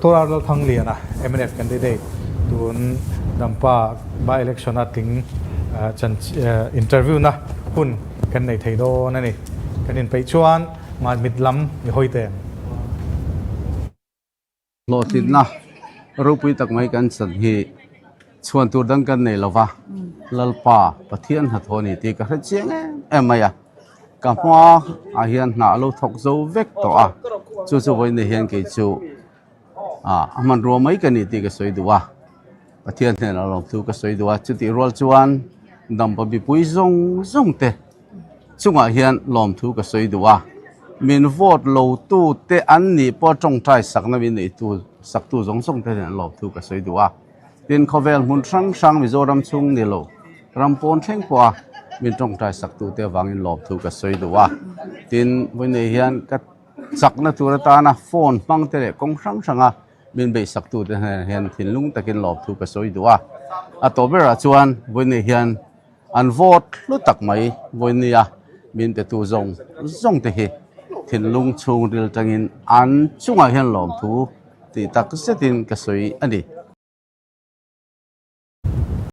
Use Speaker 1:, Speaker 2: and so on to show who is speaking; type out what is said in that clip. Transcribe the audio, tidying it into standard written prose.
Speaker 1: Doctor R Lalthangliana, mnf candidate, tun Dampa by election a tling chan interview na hun kan nei thei dawn a ni. Kan inpeih chuan mit lam i hawi teh ang.
Speaker 2: Hlawhtlinna ropui tak mai kan chan hi chhuan tur dang kan nei lova, Lalpa Pathian hnathawh a ni tih ka hre chiang em em mai a. Ka hma ah hian hna a lo thawk zo vek tawh a, chu chu vawiin hian kei chu ah a hmanrua mai ka ni tih ka sawi duh a, Pathian hnenah lawmthu ka sawi duh a, chutih rual chuan dampa mipui zawng zawng te chungah hian lawmthu ka sawi duh a, min vote lo tu te an nih pawh tawngtai sakna min neih tu sak tu zawng zawng te hian lawmthu ka sawi duh a, tin khawvel hmun hrang hrang Mizoram chhung ni lo ram pawn thleng pawh a min tawngtai sak tu te avangin lawmthu ka sawi duh a, tin vawiinei hian ka chakna tur atana phone hmang te leh kawng hrang hrang a min beih sak tu te hnenah hian thinlung takin lawmthu ka sawi duh a, a tawp berah chuan vawiinei hian. An vote hlu tak mai vawinia min petu zawng zawng te hi thinlung chhungril tangin an chungah hian lawmthu tih tak zetin ka sawi a ni.